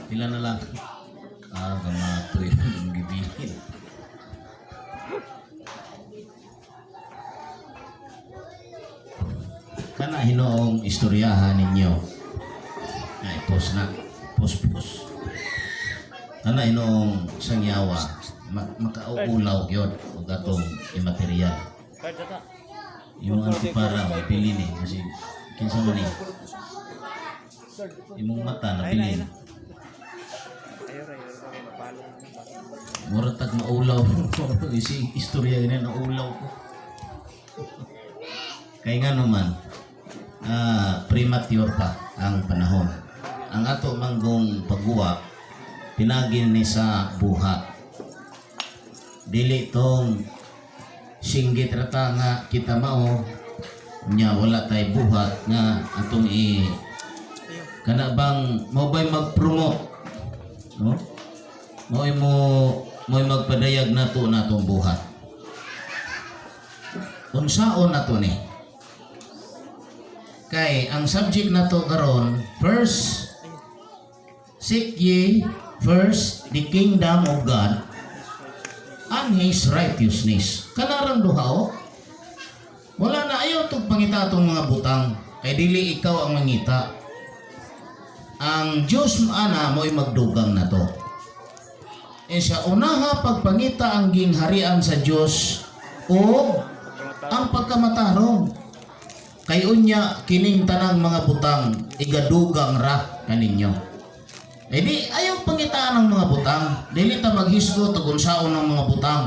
Pila na lang? Ah, kamatoy ang gibilin. Kana hinoong istoryahan ninyo. Ay, post na. Post, post. Kana hinoong sangyawa, makauulaw yun og atong imaterial. Yung antipara, mapili ni. Kasi, kinsa man ni? Imong mata, nabilin. Mura tag maulaw. Isi istorya ganyan, naulaw ko. Kay nga naman, premature pa ang panahon. Ang ato manggong pagguwa, pinagin ni sa buhat. Dili tong singgit rata nga kita mao nya wala tay buhat nga atong i kana bang mao ba'y mag-promote, no, mao mo mo'y magpadayag nato na atong buhat, unsaon nato ni. Kay ang subject nato karon, first, seek ye first the kingdom of God and His righteousness. Kanarang duha o. Wala na, ayaw tug pangita atong mga butang kay dili ikaw ang mangita. Ang Diyos ana mo'y magdugang nato. E sa unaha pagpangita ang gingharian sa Diyos o ang pagkamatarong. Kay unya kining tanang mga butang igadugang ra kaninyo. Eh di ayaw pangitaan ang mga butang. Dili ta maghisgot og unsaon ang mga butang.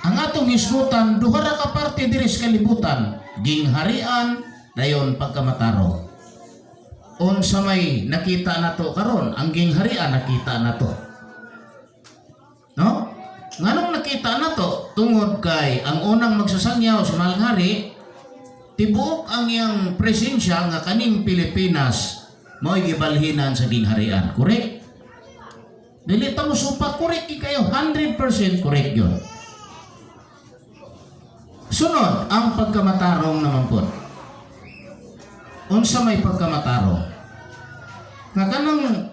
Ang atong hisgutan duha ra ka parte diri sa kalibutan, gingharian dayon pagkamatarong. Unsa may nakita nato karon, ang gingharian nakita nato. No? Nganong nakita nato? Tungod kay ang unang magsasangyaw sa Mahal Hari, tibuok ang iyang presensya nga kaning Pilipinas mao'y gibalhinan sa gingharian. Correct? Dili ta mo supa, correct kayo, 100% correct yun. Sunod, ang pagkamatarong naman po. Unsa may pagkamatarong? Nga kanang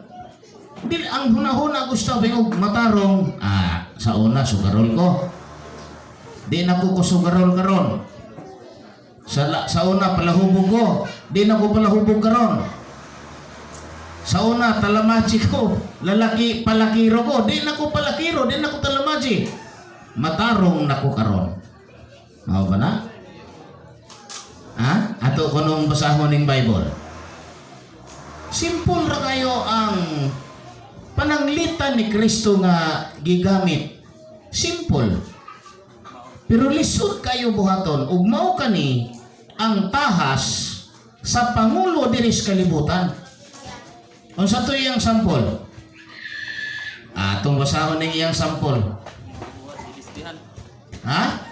dili ang hunahuna gusto og matarong, sa una sugarol ko. Di na ko sugarol karon. Sa una palahubog ko, di na ko palahubog karon. Sa una talamadji ko, lalaki palakiro ko, di na ko palakiro, di na ko talamadji. Matarong na ko karon. Mao ba na? Ha? Ato ko nung basahon ning Bible. Simple ra kayo ang pananglitan ni Kristo nga gigamit. Simple. Pero lisod kayo buhaton ug mao kani ang tahas sa pangulo diri sa kalibutan. Unsa to iyang sampol? Atong basahon ning iyang sampol. Ha?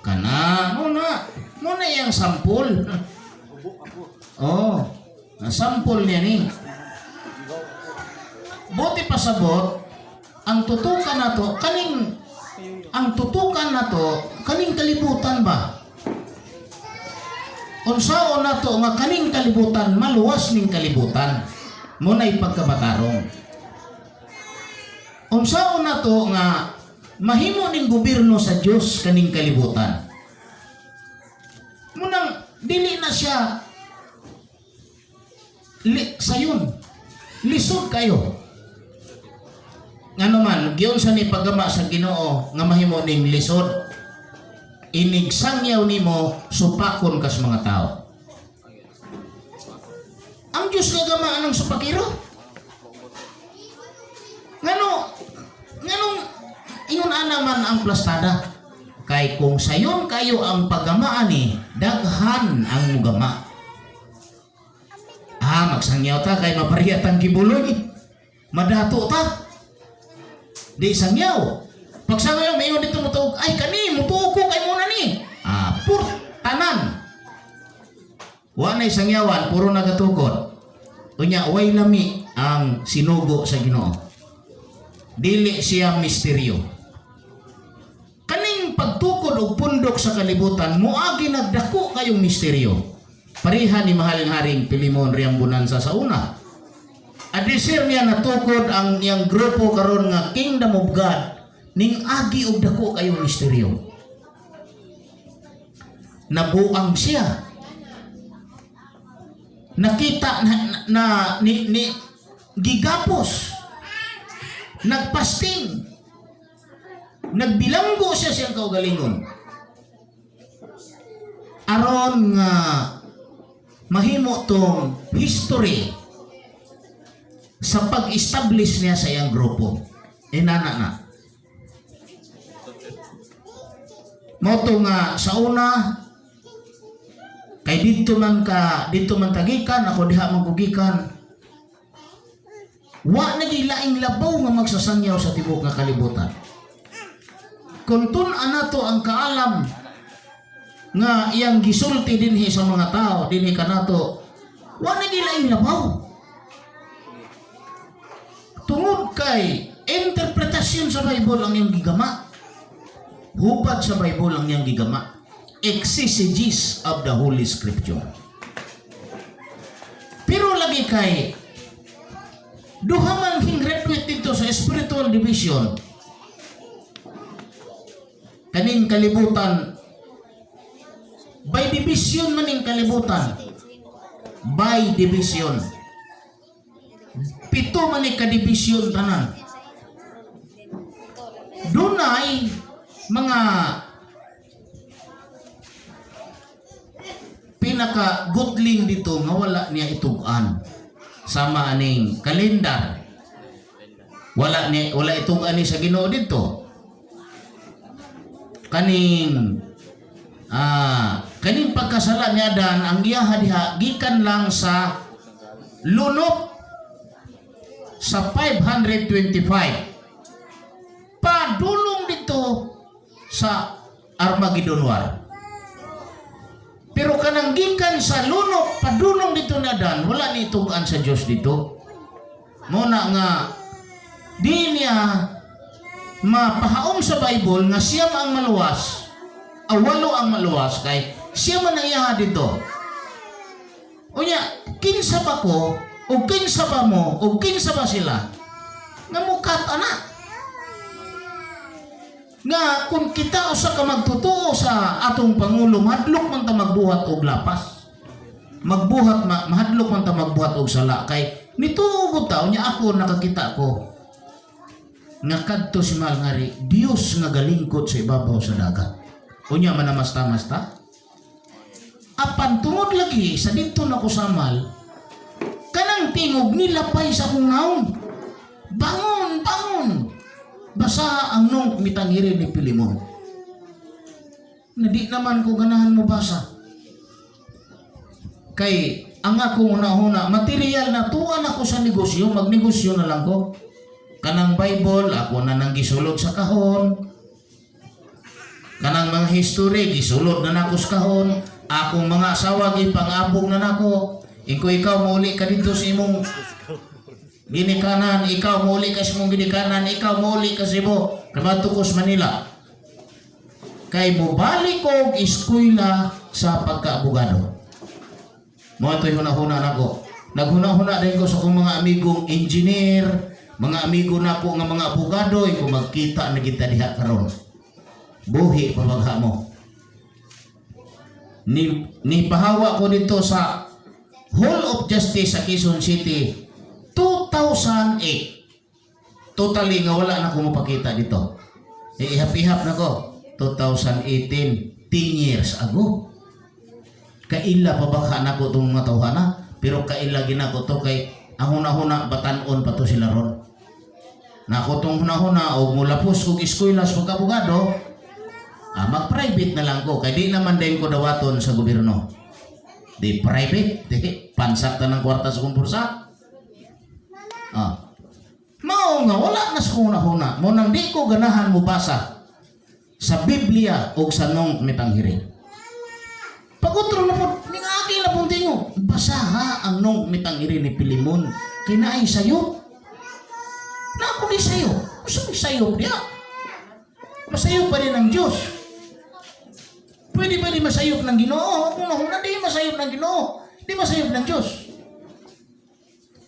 Kana, muna. Muna iyang sampol. Oh, ang sampol niya ni. Buti pasabot, ang tutukan nato kaning kalibutan ba? Unsaon nato nga kaning kalibutan maluwas ning kalibutan? Muna'y pagkamatarong. Unsaon nato nga mahimo ning gobyerno sa Dios kaning kalibutan? Munang dili na siya sayon. Lisod kayo. Ngano man, giunsa ni paggama sa Ginoo nga mahimo ning lisod? Inig sangyaw nimo, supakon kas mga tao. Ang Diyos nga gama anang supakiro? Ngano nganong ingon ana man ang plastada? Kay kung sayon kayo ang paggamaan ni, daghan ang mugama. Ah, magsangyaw ta kay mapariyat ang kibuloy. Madato ta. Di sangyaw. Pag sangyaw, may dito mo tuog, ay kani, mutuog ko kay muna ni. Ah, pur tanan. Wa na'y sangyawan, puro nagatukod. Unya, way lami ang sinugo sa Ginoo. Dili siya misteryo. Kaning pagtukod og pundok sa kalibutan, moagi nagdako kayong misteryo. Pareha ni Mahal Haring Pilimon Riambunansa sa una. Adisir niya natukod ang iyang grupo karon nga Kingdom of God ning agi og dako kayong misteryo. Nabuang siya. Nakita na ni gigapos. Nagpasting. Nagbilanggo siya siyang kaugalingon. Aron nga mahimo tong history sa pag-establish niya sa iyang grupo. Inana na. Mao to nga sa una kay didto man tagikan ako, diha man kugikan, wa na laing labaw nga magsasangyaw sa tibuok nga kalibutan. Kung tun-an nato ang kaalam nga iyang gisulti dinhi sa mga tao dinhi kanato, wa na laing labaw tungod kay interpretasyon sa Bible ang iyang gigama, hubad sa Bible ang iyang gigama, exegesis of the Holy Scripture. Pero lagi kay duha man hing retweet dito sa spiritual division kaning kalibutan. By division man ning kalibutan, by division, pito man ni ka-division tanan. Dunay mga pinaka gutling dito nga wala niya itug-an, sama aning kalendar, wala niya, wala itug-an ni sa Ginoo dito. Kaning pagkasala ni Adan, ang iyaha diha gikan lang sa lunop sa 525 padulong dito sa Armageddon War. Pero kanang gikan sa lunop padulong dito ni Adan, wala ni itug-an sa Dios dito. Mo na nga di niya mapahaom sa Bible nga siya ang maluwas, awalo ang maluwas, kay siya man ang iyaha dito. Unya, kinsa ba ko o kinsa ba mo o kinsa ba sila nga mukat ana nga kung kita usa ka magtotoo sa atong pangulo, mahadlok man ta magbuhat og lapas, magbuhat mahadlok man ta magbuhat og sala kay nituo ko ta. Unya ako nakakita ko nga kadto si Mahal nga Hari, Dios nga galingkod sa ibabaw sa dagat. Unya manamasta-masta. Apan tungod lagi sa didto na ko samal, kanang tingog nilapay sa akong naong. "Bangon, bangon! Basa ang Nunc Me Tangere ni Filemon." Na di naman ko ganahan mo basa. Kay ang akong una-una, material na tuan ako sa negosyo, magnegosyo na lang ko. Kanang Bible, ako na nang gisulod sa kahon. Kanang mga history, gisulod na nako sa kahon. Akong mga asawa, gipangabog na nako. Iko ikaw, mauli ka dito sa imong ginikanan, ikaw mauli ka sa imong ginikanan, ikaw mauli ka sa imo. Kamadto ko sa Manila. Kay mobalik og eskwela sa pagkaabogado. Mo ito'y huna-huna nako. Naghuna-huna din ko sa akong mga amigong engineer, mga amigo nako nga mga abogado, kung magkita na kita diha karon. Buhi pabagha mo. Ni pahawa ko dito sa Hall of Justice sa Quezon City 2008. Totally nga wala na ko mapakita dito. Ihap-ihap na ko. 2018, 10 years ago. Kaila pa baka nako itong mga tawhana, pero kaila ginako to kay ang huna-huna batan-on pa to sila ron. Nako tong huna-huna og mulapos kog eskwela sa pagkaabogado, mag-private na lang ko kay di naman din ko dawaton sa gobyerno. Di private, di pansak ta ng kwarta sa kong bulsa. Mao nga wala na sa huna-huna. Mo nang di ko ganahan mo basa sa Biblia o sa Nunc Me Tangere. Pag-utro na po, ning agi na pong tingo. "Basaha ang Nunc Me Tangere ni Filemon. Kay naay sayop." Na ako ni sayop. Gusto ni sayop niya. Masayop pa rin ang Diyos. Pwede ba di masayop ng Ginoo? Kung nahuna, di masayop ng Ginoo. Di masayop ng Diyos.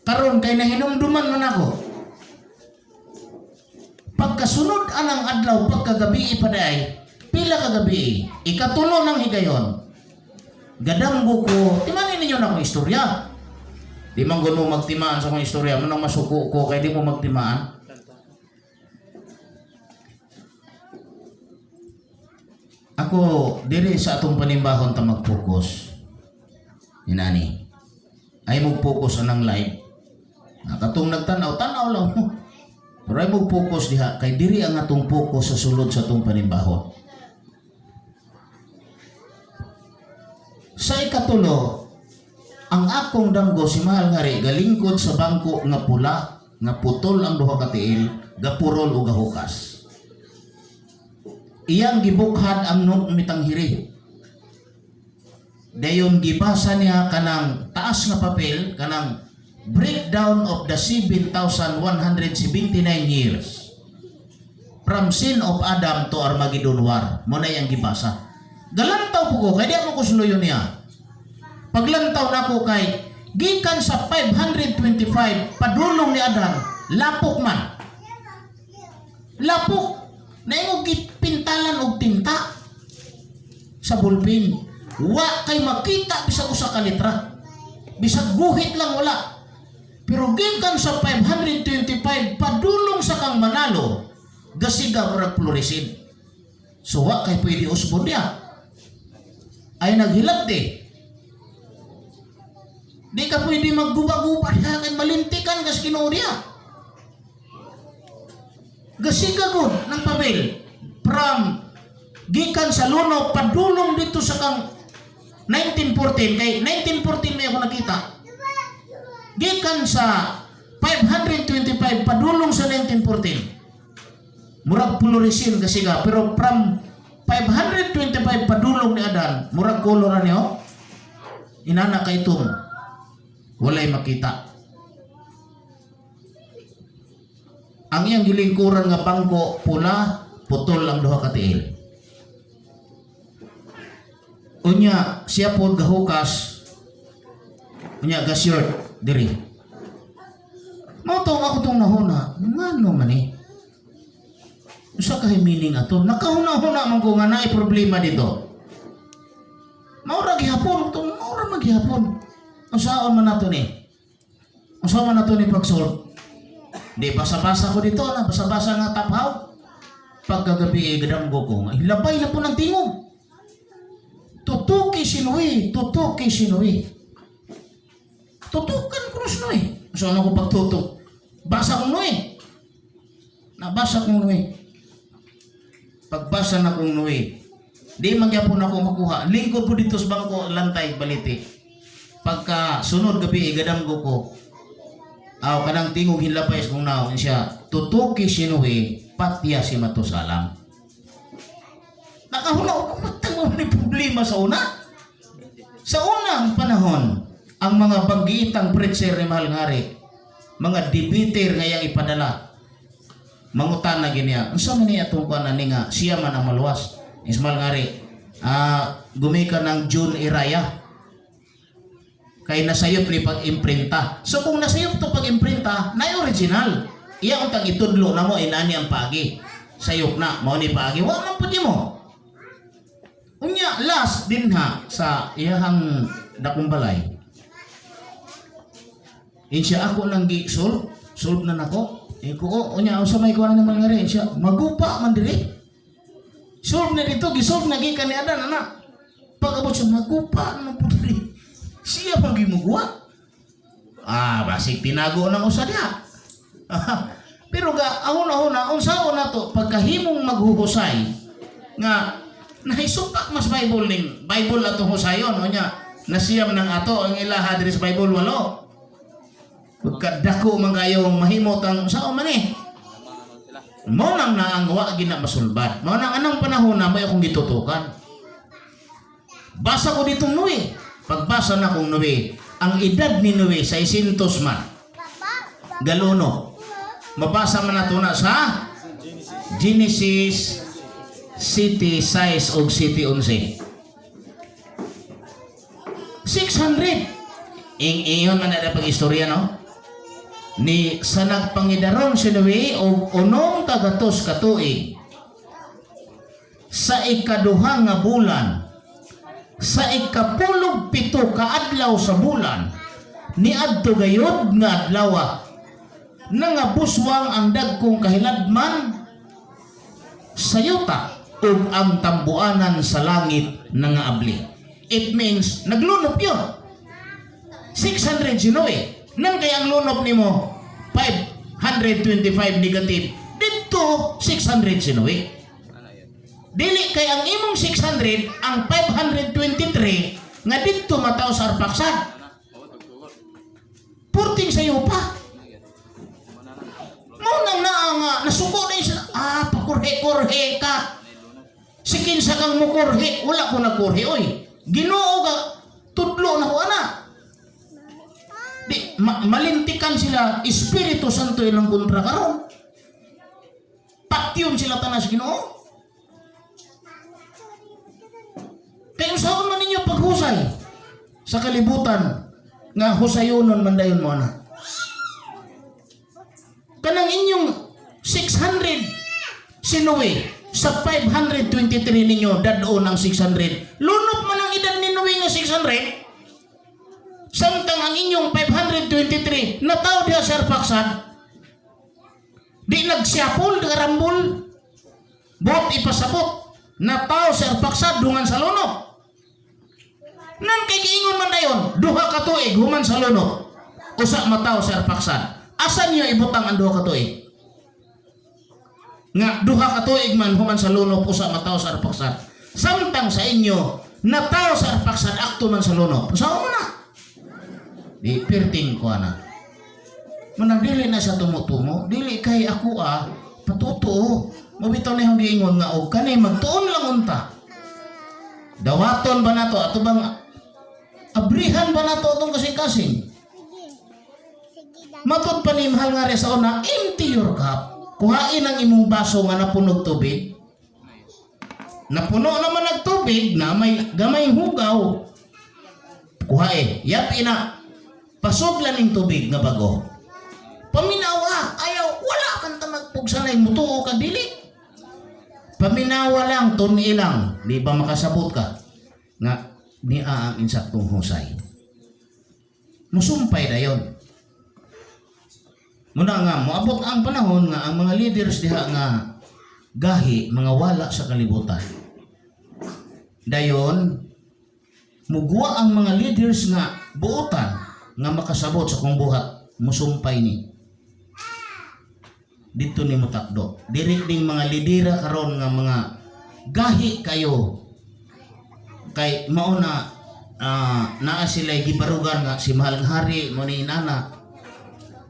Karon kay nahinumduman man ako. Pagkasunod anang adlaw, pagkagabi pa diay, pila ka gabi, ikatulo ng higayon. Gadamgo ko, timanin ninyo na akong istorya. Di man mo magtimaan sa akong istorya, manang masuko ko kay di mo magtimaan. Ako, diri sa atong panimbahon ta mag-focus. Inani. Ay mag-focus anang live. Ah, katong nagtanaw, tanaw lang mo. Pero ay mag-focus diha, kay diri ang atong focus sa sulod sa atong panimbahon. Sa ikatulo, ang akong damgo, si Mahal Ngari galingkod sa bangko nga pula, nga putol ang duha ka tiil, gapurol o gahukas. Iyang gibukhad ang Nunc Mitanghiri. Dayon gibasa niya kanang taas nga papel, kanang breakdown of the 7,179 years from sin of Adam to Armageddon War. Mao na iyang gibasa. Galantaw po ko, kay di mo kusluyo niya. Paglantaw nako kay gikan sa 525 padulong ni Adam, lapok man. Lapok. Naingog gipintalan og tinta sa bulpin. Wa kay makita bisag usa ka litra. Bisag guhit lang, wala. Pero gikan sa 525 padulong sa kang Manalo, gasiga murag fluorescent. So wa kay pwede usbon niya. Ay naghilabti. Di ka pwede magguba-guba diha kay malintikan kas Ginoo diha. Gasiga gud ng papel from gikan sa Luno padulong dito sa kang 1914, kay 1914 may ako nakita. Gikan sa 525 padulong sa 1914. Murag fluorescent kasi ga, pero from 525 padulong ni Adan, murag color na niyo. Inana kay itom. Walay makita. Ang iyang gilingkuran nga bangko pula, putol ang duha ka tiil. Unya siya pod gahukas. Unya ga-shirt diri. Mao to ako tong nahuna, ngano man eh? Usa ka meaning ato? Nakahuna-huna man ko nga naay problema dito. Mao ra gihapon tong, mao ra man gihapon. Unsaon man nato ni? Unsaon man nato ni pag-solve? Di basa-basa ko dito na basa-basa nga taphaw. Pagkagabi eh, gadamgo ko nga hilabay na po ng tingog. Tutuki si Noe, tutuki si Noe. Tutukan ko na si Noe. So ano ko pagtutok? Basa kong Noe. Nabasa kong Noe. Pagbasa na kong Noe, di magyapon ako makuha. Lingkod ko dito sa bangko, lantay, baliti. Pagka sunod gabi, gadamgo ko. Aw, kanang tingog hinlapay sa kong naong siya, tutuki si Noe, patya si Matusalam. Nakahuna ko, matang ni problema sa una. Sa unang panahon, ang mga banggitang preacher ni Mahal Ngari, mga debater nga iyang ipadala, mangutana giniya, unsa man niya atong kuan ani nga siya man ang maluwas? Is Mahal Ngari, gumikan ng June Iraya. Kay nasayop ni pag-imprinta. So kung nasayop to pag-imprinta, na original. Iya untang itudlo na mo inani ang pagi. Sayop na, mao ni pagi. Wa man pud mo. Unya last din ha sa iyahang dakong balay. Insya ako nang gi solve, solve na nako. Iko o unya unsa may kuan naman nga rin siya, magupa man diri. Solve na dito, gisolve na gikan ni Adan ana. Pag-abot siya, magupa naman po diri. Siya pang gimugwa. Ah, basig tinago ng usa diha. Pero ga ahon-ahon na unsaon na to pagkahimong maghuhusay nga nahisupak mas Bible ning Bible atong husayon, unya nasiyam ng ato ang ilaha diri sa Bible walo. Pagkadako man kayo mahimot ang unsaon man eh. Mao nang naang wa gina masulbad. Mao nang anang panahon na may akong gitutukan. Basa ko ditong Noe. Pagbasa na kong Noe, ang edad ni Noe 600 man. Galono. Mabasa man nato na sa Genesis City size og City 11. 600. Ing iyon man na pag istorya, no? Ni sa nagpangidaron si Noe og 600 ka tuig, sa ikaduha nga bulan, sa 17 ka adlaw sa bulan, niadto gayud nga adlawa, nangabuswang ang dagkong kahiladman sa yuta ug ang tambuanan sa langit nangaabli. It means naglunop yun. 600 si Noe. Nang kay ang lunop nimo 525 negative, dito 600 si Noe. Dili kay ang imong 600 ang 523 nga didto mataw sa Arpaksad. Purting sayo pa. Mao nang naa nga nasuko na siya. Ah, pakurhe-kurhe ka. Si kinsa kang mukurhe, wala ko nagkurhe oy. Ginoo ka tudlo na ko ana. Di malintikan sila, Espiritu Santo ilang kontra karon. Patyon sila tanas Ginoo. Kay usaon man ninyo paghusay sa kalibutan nga husayonon man dayon mo ana. Kanang inyong 600 si Noe sa 523 ninyo dad-on ang 600. Lunop man ang edad ni Noe nga 600. Samtang ang inyong 523 nataw diha sa Arpaksad. Di nagsyapol, karambol. Buot ipasabot. Nataw sa Arpaksad dungan sa lunop. Nang kay giingon man dayon, 2 ka tuig human sa lunop. Usa mataw sa Arpaksad. Asa niyo ibutang ang 2 ka tuig? Nga 2 ka tuig man human sa lunop usa mataw sa Arpaksad. Samtang sa inyo nataw sa Arpaksad akto man sa lunop. Usaon mo na? Di pirting ko ana. Manang dili na sa tumo-tumo, dili kay ako patutuo. Mabitaw na yung giingon nga og kanay magtuon lang unta. Dawaton ba nato ato bang abrihan ba nato atong kasing-kasing? Matud pa ni mahal nga sa una, empty your cup. Kuhain ang imong baso nga napunog tubig. Napuno naman ang tubig na may gamay hugaw. Kuhain, yap ina. Pasuglan ning tubig nga bago. Paminawa, ayaw, wala kang tamagpugsanay, mutuo ka dili. Paminawa lang, tuni lang, di ba makasabot ka? Nga, niya ang insaktong husay. Musumpay dayon. Muna nga, moabot ang panahon nga ang mga leaders diha nga gahi, mga wala sa kalibutan. Dayon, muguwa ang mga leaders nga buotan nga makasabot sa kong buhat, musumpay ni. Dito ni mutakdo. Diri ding mga lidera karon nga mga gahi kayo kay mao na naa sila gibarugan nga si mahal nga hari mo ni inana,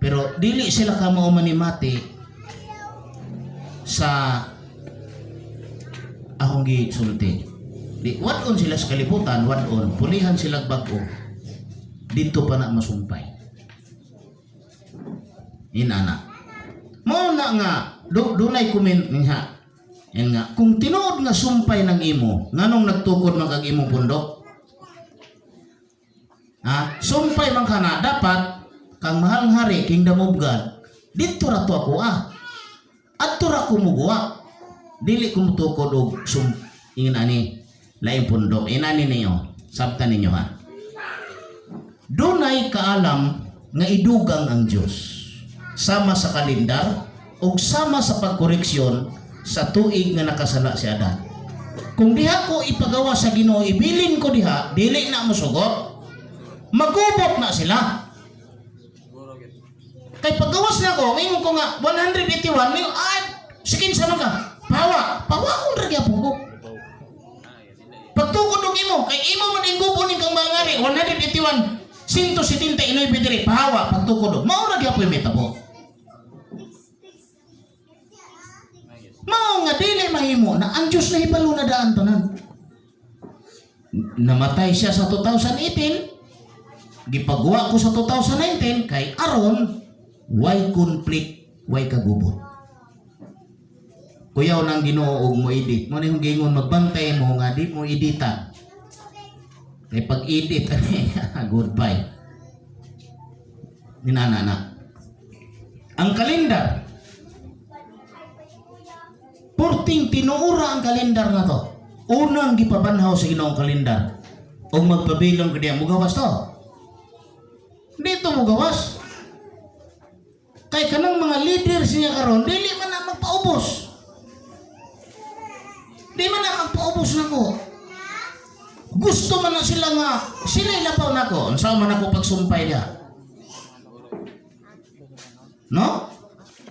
pero dili sila ka mao manimati sa akong gisulti. Di wad-on sila sa kalibutan, wad-on pulihan sila bag-o, dito pa na masumpay inana. Mao na nga dunay comment nga yan nga kung tinuod nga sumpay ng imo, nganong nagtukod man kag imong pundok ha? Sumpay man kana, dapat kang mahal nga hari, kingdom of God, didto ra to ako adto ra ko muguwa, dili ko mutukod og sum ingon ani laing pundok. Inani ninyo, sabtan ninyo ha. Dunay kaalam nga idugang ang Dios sama sa kalendar ug sama sa pagkoreksyon sa tuig nga nakasala si Adan. Kung diha ko ipagawa sa Ginoo, ibilin ko diha, dili na mosugot. Magubot na sila. Kay paggawas na ko, ingon ko nga 181, may sige sa man ka. Pawa, pawa kung ra gyapon ko. Pagtukod og imo, kay imo man ing gubo ning kang mangari 181 179 diri, pahawa pagtukod og. Mao ra gyapon mitabo. Mao nga dili mahimo na ang Dios na hibalo na daan tanan. Namatay siya sa 2018, gipagawa ko sa 2019 kay aron way conflict, way kagubot. Kuyaw nang Ginoo og mo edit. Mo ni gingon magbantay mo nga di mo editan. Kay pag edit goodbye. Ninana na. Ang kalendar. Purting tinuura ang kalendar na to. Unang gipabanhaw sa Ginoong kalendar. O magpabilong ka diya, mugawas to. Dito mugawas. Kay kanang mga leaders niya karon, dili man na magpaubos. Di man na magpaubos nako. Gusto man na sila nga, sila ilapaw nako. Unsa man ako pagsumpay niya? No?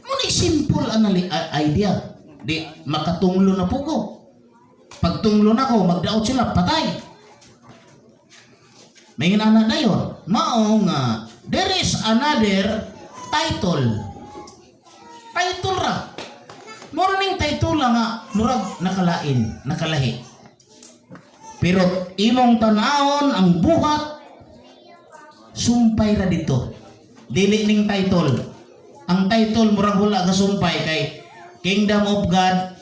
Muna simple anali idea. Di makatunglo na po ko. Pagtunglo na ko, magdaot sila, patay. May ginana dayon. Mao nga, there is another title. Title ra. Mura ning title lang nga, murag nakalain, nakalahi. Pero imong tanawon ang buhat, sumpay ra dito. Dili ning title. Ang title murag wala ka sumpay kay Kingdom of God,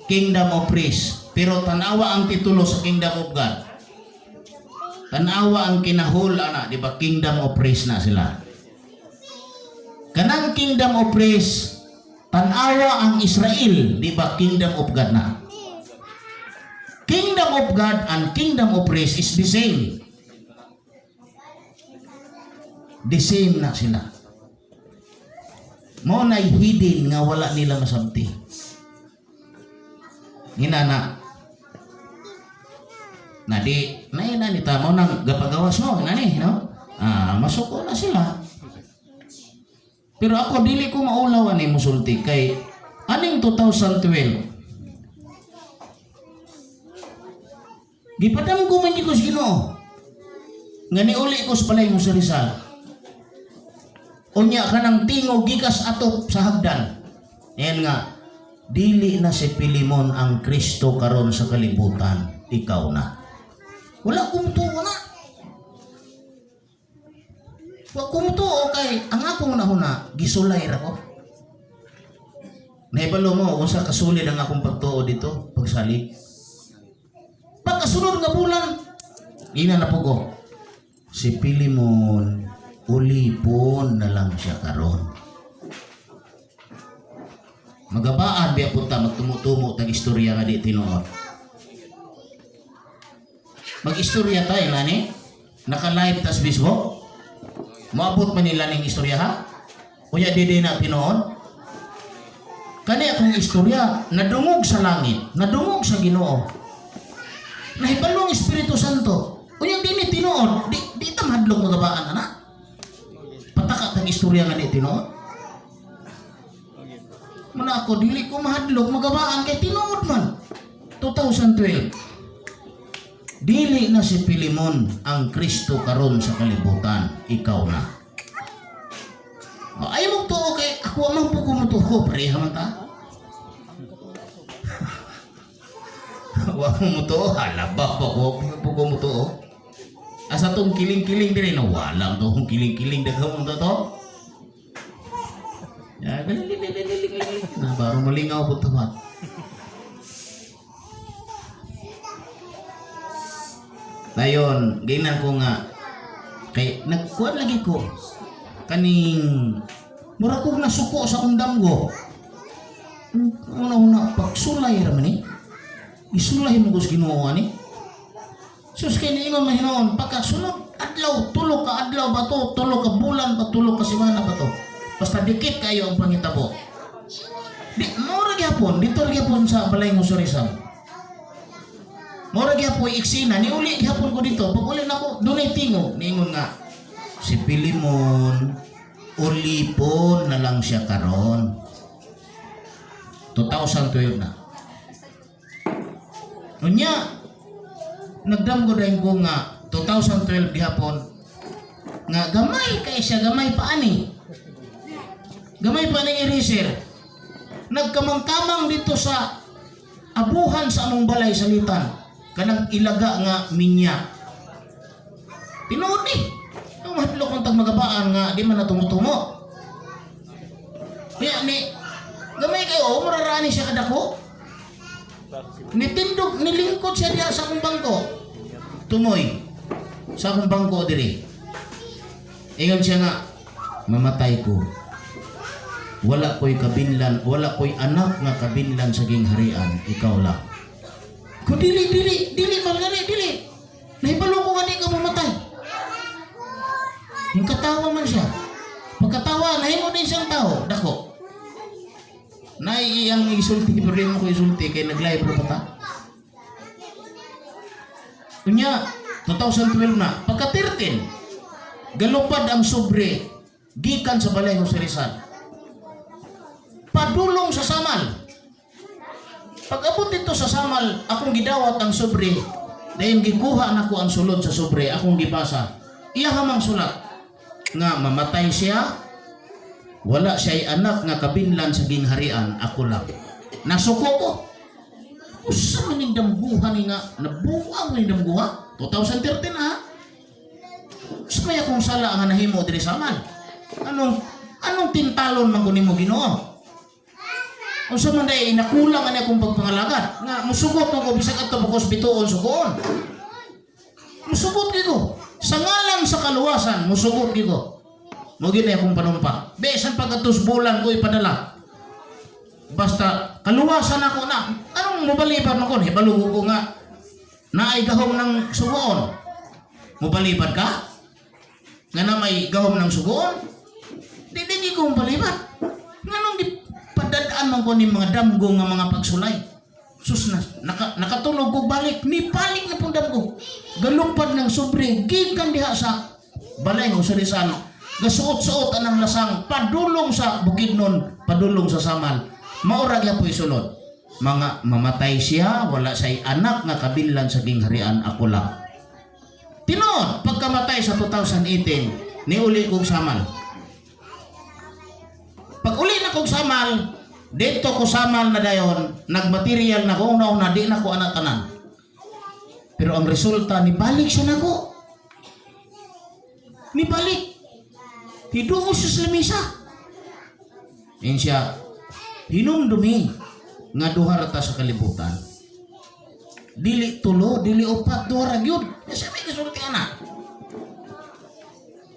Kingdom of Priest. Pero tanawa ang titulo sa Kingdom of God. Tanawa ang kinahol ana, di ba? Kingdom of Priest na sila. Kanang Kingdom of Priest, tanawa ang Israel, di ba? Kingdom of God na. Kingdom of God and Kingdom of Priest is the same. The same na sila. Mo na hidden nga wala nila masabti. Ginana. Na di, na ina ni tamo nang gapagawas mo, nani, no? Ah, masuko na sila. Pero ako dili ko maulaw ani musulti kay aning 2012, gipadamgo man ko sa Ginoo. Nga niuli ko sa balay mo sa Rizal. Unya kanang tingog gikas atop sa hagdan. Ayan nga, dili na si Pilimon ang Kristo karon sa kalibutan, ikaw na. Wala ko mutuo na. Wa ko mutuo kay ang akong nahuna, gisulay ra ko. Nahibalo mo kung sa kasulid ang akong pagtuo dito, pagsalig. Pagkasunod nga bulan, ina na po ko. Si Pilimon, ulipon na lang siya karon. Magabaan biya punta magtumutumo tag istorya nga di tinuod. Mag-istorya tayo nani. Naka-live tas Facebook. Moabot man nila ning istorya ha? Unya di di na tinuod. Kani akong istorya nadungog sa langit, nadungog sa Ginoo. Nahibalo ang Espiritu Santo. Unya di ni tinuod, di di ta mahadlok magabaan ana. Pataka tag istorya nga di tinuod. Muna ako dili ko mahadlok magabaan kay tinuod man. 2012. Dili na si Pilimon ang Kristo karon sa kalibutan, ikaw na. O, ayaw mo tuo kay ako man po kumutuo, pareha man ta. Wa mo mutuo, halaba pa ko po ko mutuo. Asa tong kiling-kiling diri no, wala tong kiling-kiling daghan mo to. Ya, galing galing galing galing. Na baro malingaw po tapat. Dayon, ginan ko nga kay nagkuan lagi ko kaning mura kog nasuko sa akong damgo. Una-una pagsulay ra man ni. Isulay mo ko sa Ginoo ani. Sus kay niingon man hinuon pagkasunod adlaw tulo ka adlaw ba to, tulo ka bulan ba, tulo ka semana ba to. Basta dikit kayo ang pangitabo. Di mura gyapon dito ra gyapon sa balay mo sa Rizal. Mura gyapon iksina niuli gyapon ko dito. Pag uli nako dunay tingog niingon nga si Pilimon ulipon na lang siya karon. 2012 na. Unya nagdamgo dayon ko nga 2012 gihapon nga gamay kay siya, gamay pa ani. Gamay pa ni eraser. Nagkamang-kamang dito sa abuhan sa among balay sa litan. Kanang ilaga nga minya. Tinuod ni. Ang mahadlok ang tagmagabaan nga di man na tumutumo. Kaya ni gamay kayo, murarani siya kadako. Nitindog, nilingkod siya diha sa akong bangko. Tumoy sa akong bangko diri. Ingon siya nga, mamatay ko. Wala ko'y kabinlan, wala ko'y anak nga kabinlan sa gingharian, ikaw lang. Kung dili, dili, dili, malgali, dili. Nahibalo ko nga di ka mamatay. Yung katawa man siya. Pagkatawa, nahimo din siyang tao. Dako. Naiiyang isulti, pero di mo ko isulti, kay nag-live pa ta. Unya, 2012 na, pagka 13, galupad ang sobre, gikan sa balay Jose Rizal. Padulong sa Samal. Pag abot dito sa Samal, akong gidawat ang sobre, dayon gikuha nako ang sulod sa sobre, akong gibasa. Iya hamang sulat nga mamatay siya, wala siya'y anak nga kabinlan sa gingharian, ako lang. Nasuko ko. Usa man ning damguha ni nga, nabuang ni damguha. 2013 ha. Usa may akong sala nga nahimo diri sa Samal? Anong tintalon man ko nimo, Ginoo? Unsa man day nakulang ani akong pagpangalagad nga musugot man ko bisag adto bukos bituon sugoon. Musugot gyud ko. Sa ngalan sa kaluwasan, musugot gyud ko. Mo gyud akong panumpa. Bisan pag adtos bulan ko ipadala. Basta kaluwasan ako na. Anong mobalibad man ko? Hibalo ko nga naay gahom ng sugoon. Mobalibad ka? Nga na may gahom ng sugoon? Di di di ko mobalibad. Nganong di padadaan man ko ni mga damgo nga mga pagsulay? Sus na, nakatulog ko balik, ni balik na pong damgo. Galupad ng sobre, gikan diha sa balay ng Rizal. Gasuot-suot anang lasang, padulong sa Bukidnon, padulong sa Samal. Maura gyapon isulod. Mga mamatay siya, wala siya'y anak nga kabinlan sa gingharian, ako lang. Tinuod, pagkamatay sa 2018, niuli kong Samal. Pag uli na kong Samal, dito ko Samal na dayon, nagmaterial na ko, una-una, di na ko anak tanan. Pero ang resulta, nibalik siya nako. Nibalik. Hiduo siya sa lamisa. Yun siya, hinumdumi nga duha ra ta sa kalibutan. Dili tulo, dili upat, duha ra gyud. Sabi gisulti ana.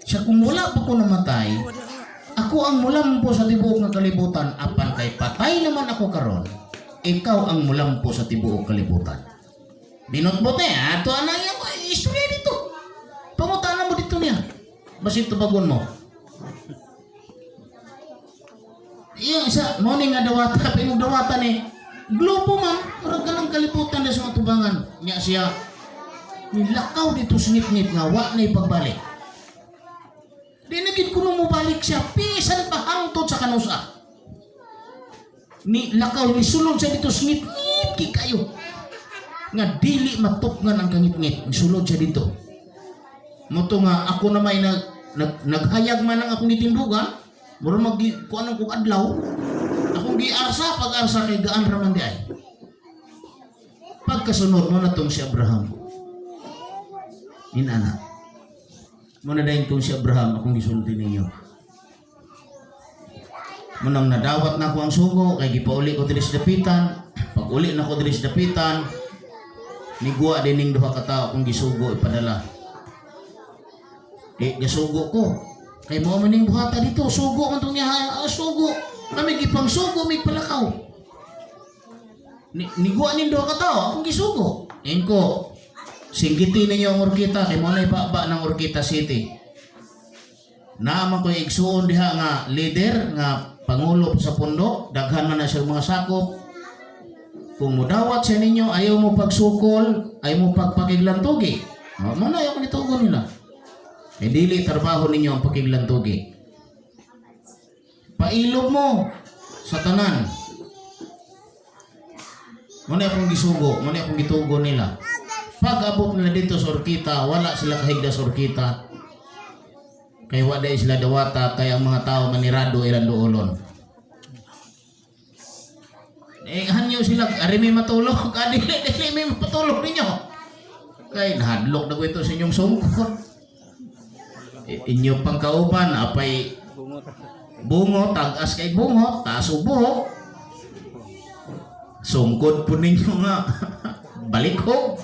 Siya kung wala pa ko namatay, ako ang mulampo sa tibuok nga kalibutan, apan kay patay naman ako karon, ikaw ang mulampo sa tibuok kalibutan. Binotbot eh, ato anang iya ko, istorya dito. Pangutana mo dito niya. Basin tubagon mo. Iya, isa, mo ni nga dawata, pero dawata ni, globo man, murag ka lang kalibutan na sa mga tubangan. Nya siya, nilakaw dito sa ngit-ngit nga, wa na ipagbalik. Di na gid kuno mo balik siya, pisan pa hangtod sa kanusa. Ni lakaw ni sulod siya dito sa ngit-ngit ki kayo. Nga dili matupngan ang kangit-ngit, sulod siya dito. Moto nga ako na may naghayag man ang akong gitindugan, mura mag kuan kong adlaw, akong giarsa pag-arsa kay gaan ra man di ay. Pagkasunod mo na tong si Abraham. Inana. Muna dayon tong si Abraham akong gisulti ninyo. Munang nadawat na ako ang sugo kay gipauli ko diri sa dapitan. Pag uli na ko diri sa dapitan, niguwa din ning duha ka tawo akong gisugo ipadala. Di gasugo ko. Kay mo man ning buhata dito, sugo man tong niya, sugo. Kami gipang sugo mig palakaw. Niguwa ning duha ka tawo akong gisugo. Ingko, singgiti ninyo ang Orkita kay mo na ibaba ng Orkita City. Naa man ko'y igsuon diha nga leader nga pangulo sa pundo, daghan man na siya mga sakop. Kung mudawat siya ninyo, ayaw mo pagsukol, ayaw mo pagpakiglantugi. O, mo na ayaw ko nitugon nila. E dili trabaho ninyo ang pakiglantugi. Pailog mo sa tanan. Muna akong gisugo, muna akong gitugo nila. Pag abot nila dito sa Orkita, wala sila kahigda sa Orkita. Kay wala sila dawata, kay ang mga tao manirado ilang duolon. Eh, hanyo sila, ari may matulog, dili, dili may mapatulog ninyo. Kay nahadlok na ko ito sa inyong sungkot. Inyo pang kauban, apay Bungot. bungo, tag-as kay bungo, taas o buhok. Sungkod po ninyo nga, balikhog.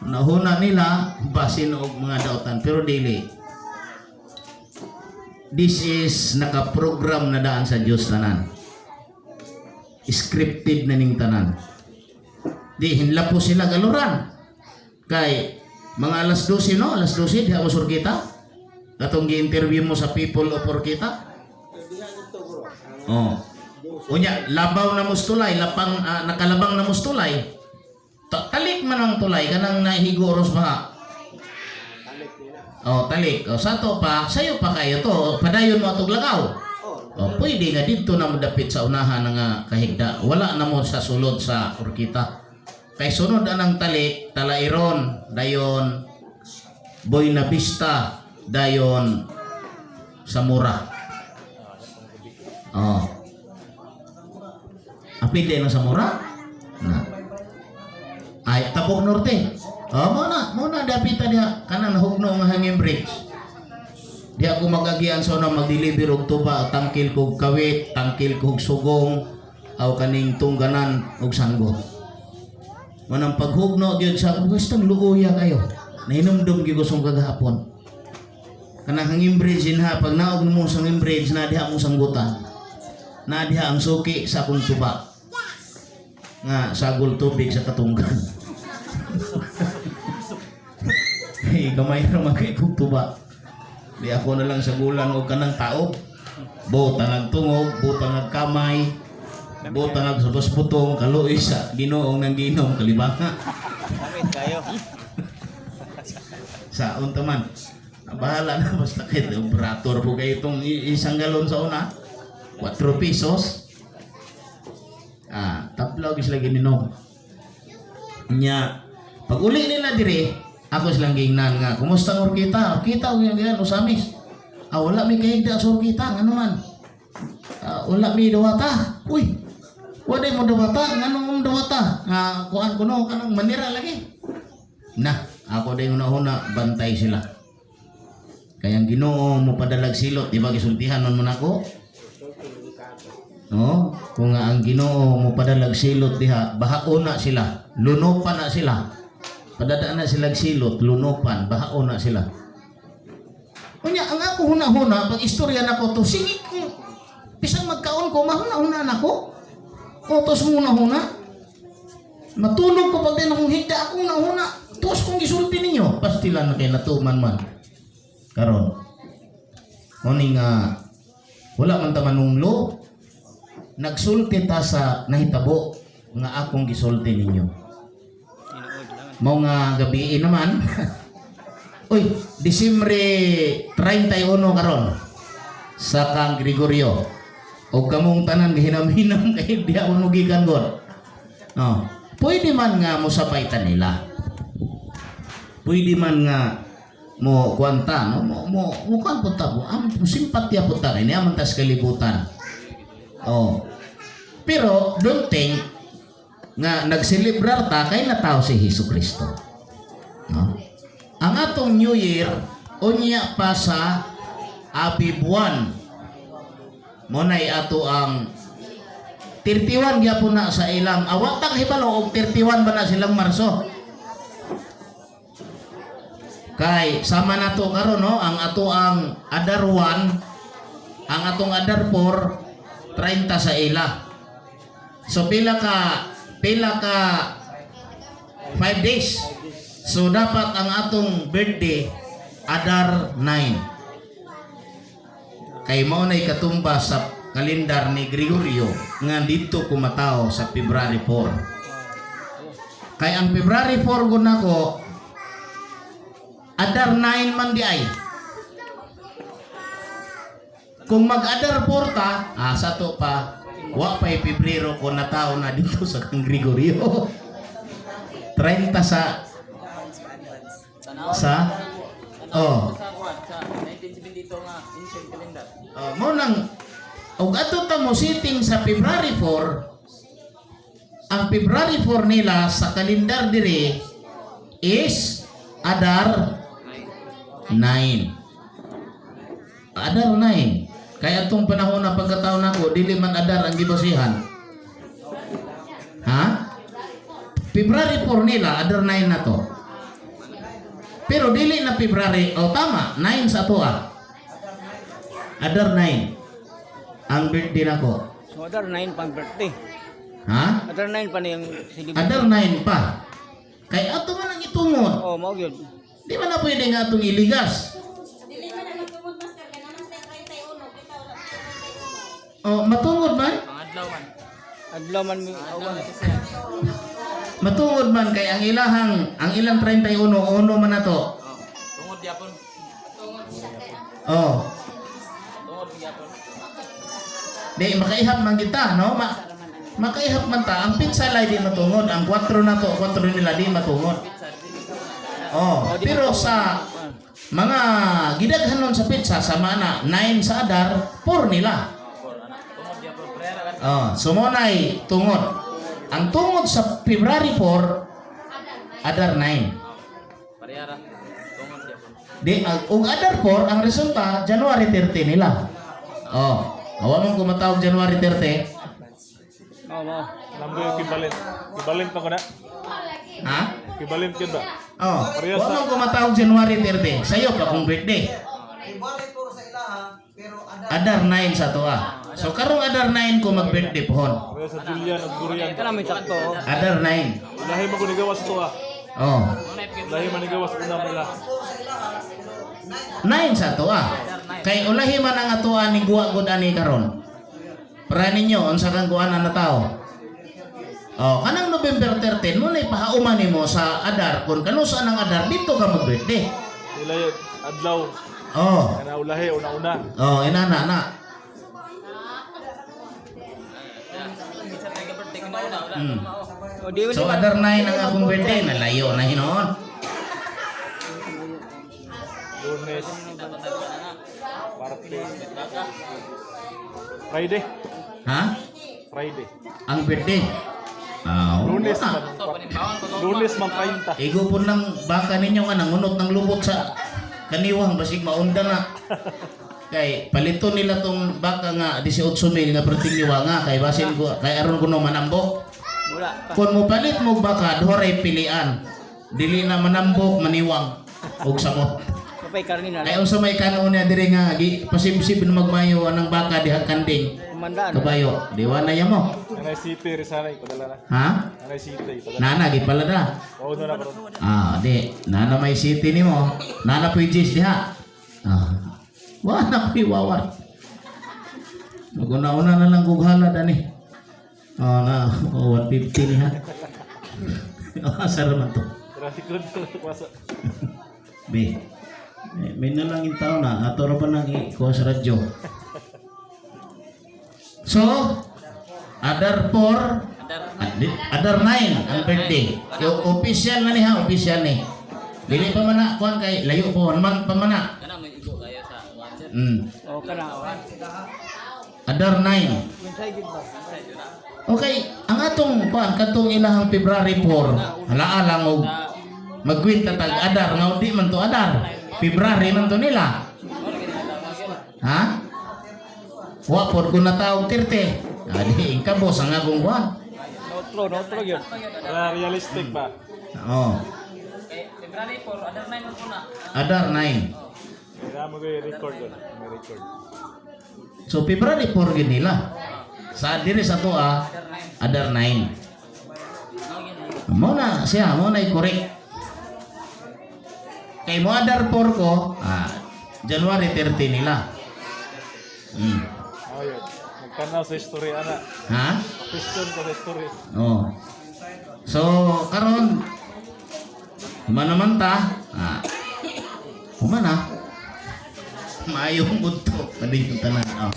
Nahuna nila, basin og mga dautan, pero dili. This is nakaprogram na daan sa Diyos tanan. Scripted na ning tanan. Di hinla po sila galuran. Kay mga alas 12, no? Alas 12 diha mo sa Horqueta. Katong gi-interview mo sa People of Horqueta. Oh. Unya, labaw na mos tulay, lapang nakalabang na mos tulay. Talik man ang tulay kanang nahigo oros ba? Oh, talik. Oh, sa to pa, sayo pa kayo to. Padayon mo atog lakaw. Oh, pwede nga didto na mo dapit sa unahan nga kahigda. Wala na mo sa sulod sa Horqueta. Kay sunod anang talik, Talairon, dayon Buena Vista, dayon Zamora. Oh. Apil din ang Zamora? Na. Ay, Tabuk Norte. Oh, mo na dapita diha kanang nahugno nga hanging bridge. Di ako magagian sa una mag-deliver og tuba, tangkil kog kawit, tangkil kog sugong, aw kaning tungganan og sanggo. Manang paghugno gyud sa gustong luoya kayo. Nahinumdum gyud ko sa kagahapon. Kanang hanging bridge ha, pag naog mo sa hanging bridge na diha mo sanggutan. Na diha ang suki sa akong tuba. Nga sagol tubig sa katunggan. Hey, gamay ra man kay kog tuba. Di ako na lang sagulan og kanang tao. Butang ang tungog, butang ang kamay, butang ang subos butong, kaluoy sa Ginoong nang ginom kalibanga. Damit kayo. Sa unta man. Bahala na basta kay operator po kayo itong isang galon sa una. 4 pesos. Ah, tablaw gyud sila gininom. Nya, pag uli nila dire, ako silang giingnan nga, "Kumusta ang Horqueta? Horqueta, og yan, Ozamis." "Ah, wala mi kahigda sa Horqueta, ngano man? Ah, wala mi dawata." "Uy, wala mo dawata, ngano dawata?" Nga, kuan ko no, kanang manira lagi. Na, ako din una-una, bantay sila. Kaya ang Ginoo mo padalag silot, di ba gisultihan man mo nako? No, kung nga ang Ginoo mo padalag silot diha, bahaon na sila, lunopan na sila. Padada na sila silot, lunopan, bahaon na sila. Unya, ang ako huna-huna, pag istorya nako to, sige kung bisang magkaon ko, mahuna-huna nako. Otos mo huna-huna. Matulog ko pag din akong higda, akong huna-huna. Tos kong gisulti ninyo, pastilan na kay natuman man. Karon. Mao nga wala man ta manunglo. Nagsulti ta sa nahitabo nga akong gisulti ninyo. Tinuod lang. Mao nga gabi naman. Uy, Disyembre 31 karon sa kang Gregorio. O kamong tanan gihinam-hinam kay diha unugikan god. No. Pwede man nga mosabay ta nila. Pwede man nga mo kwanta, no, mo kuan pud ta mo am simpatya pud ta kay niya man tas kalibutan. Oh. Pero don't think nga nagselebrar ta kay natawo si Hesus Kristo. No? Ang atong New Year unya pa sa Abib 1. Mo nay ato ang 31 gyapon na sa ilang awat tang hibalo og 31 ba na silang Marso. Kay sama na to karon, no, ang ato ang Adar 1, ang atong Adar 4, 30 sa ila. So pila ka 5 days. So dapat ang atong birthday Adar 9. Kay mao nay katumba sa kalendar ni Gregorio nga dito kumataw sa February 4. Kay ang February 4 gud nako Adar 9 man di ay. Kung mag-Adar 4 ta, sa to pa, wa pa'y Pebrero ko natao na dito sa kang Gregorio. 30 sa oh. Sa kuwan, sa 1972 nga ancient calendar. Oh, mo nang og adto ta mo sitting sa February 4, ang February 4 nila sa kalendar dire is Adar 9. Adar 9. Kaya atong panahon na pagkatao nako, dili man Adar ang gibasihan. Ha? February 4 nila, Adar 9 na to. Pero dili na February, oh tama, 9 sa ato ah. Adar 9. Ang birthday nako. So Adar 9 pang birthday. Ha? Adar 9 pa na yung celebrate. Adar 9 pa. Kay ato man ang itungod. Oh, mao gyud. Di man na pwede nga atong iligas. Dili man na magtungod, master, kay naman sila 31, kita wala pa 31. O, matungod man? Pangadlaw man. Adlaw man mi awan. Matungod man kay ang ilahang ang ilang 31 uno man nato. Oh, tungod gyapon. Oh, Tungod gyapon. di makaihap man kita, no? Makaihap man ta, ang pizza lay di matungod, ang 4 na to, 4 nila di matungod. Oh, pero sa mga gidaghanon sa pizza sama na 9 sa Adar, 4 nila. Oh, so mo na'y tungod. Ang tungod sa February 4, Adar 9. Parehara. Tungod gyapon. Di ang ug Adar 4 ang resulta January 30 nila. Oh, awa mong kumatawag January 30. Mao mao. Lambo yung kibalin. Kibalin pa ko na. Ha? Kibalin kin ba? Oh, Parehas wa mong kumatawag January 30. Sayo pa kung birthday. Ibalik puro sa ilaha, pero ada Adar 9 sa toa. So karong Adar 9 ko mag-birthday pohon. Parehas sa Julian ug Gurian. Ito namin sakto. Oh. Adar 9. Lahi man ko nigawas to ah. Oh, Lahi man nigawas una nila. 9 sa toa. Kay ulahi man ang atoa ni guwa gud ani karon. Para ninyo unsa kang kuan na tao. Oh, kanang November 13 mo na ipahauman nimo sa Adar kung kanusa ang Adar dito ka mag-birthday. Ila yung adlaw Oh. kana ulahi una-una. Oh, inana na. Oh, di So Adar 9 ang akong birthday, nalayo na hinoon. Lunes. Martes. Friday. Ha? Friday. Ang birthday. Ah, Lunes wala. man. Lunes man 30. Igo po ng baka ninyo nga nangunot ng lubot sa kaniwang basig maunda na. Kay palito nila tong baka nga 18 mil nga perting niwanga kay basin ko kay aron kuno manambok. Wala pa. Kung mo palit mo baka duha ray pilian. Dili na manambok maniwang og samot. Kapay karni na. Kay unsa may kanon niya diri nga gi pasibsib na magmayo anang baka diha kanding Kumandaan. kabayo. Diwa na yamo. Anay city Rizal ipadala na. Ha? Anay city ipadala. Nana gipala na. Oo na karon. Ah, di. Nana may city nimo. Nana po'y Jis diha. Ah. Wa na po'y wawar. Maguna-una na lang kog halad ani. Oh, na, oh, 150 ni ha. Oh, sara man to. Grabe good wasa. B. Eh, may na lang yung tao na. Ato ra pa nang ikuha sa radyo. So, Adar 4, Adar 9 ang birthday. Yung official na ni ha, official ni. Dili pa man na, kuan kay layo po, naman pa man na. Kana may igo kayo sa water. Oh, kana. Oh. Adar 9. Unsay gid ba? Okay, ang atong kuan kadtong ilahang February 4, halaa lang og magkwenta tag Adar nga di man to Adar. February man to nila. Ha? Wa pod ko natawag 30. Adi ingkabos ang akong kuan. Notro, notro gyud. Para realistic ba? Oh, Kay February 4, Adar 9 man po na. Adar 9. Kailangan mo kayo record doon. May record. So February 4 gid nila. Sa diri sa to Adar 9. Mo na siya, mo na correct. Kay mo Adar 4 ko, January 30 nila. Oh, yun. Nagtanaw sa history ana. Ha? Question ko sa history. Oh. So karon human naman ta. Human na. Maayong udto. Pwede yung tanan. Oh.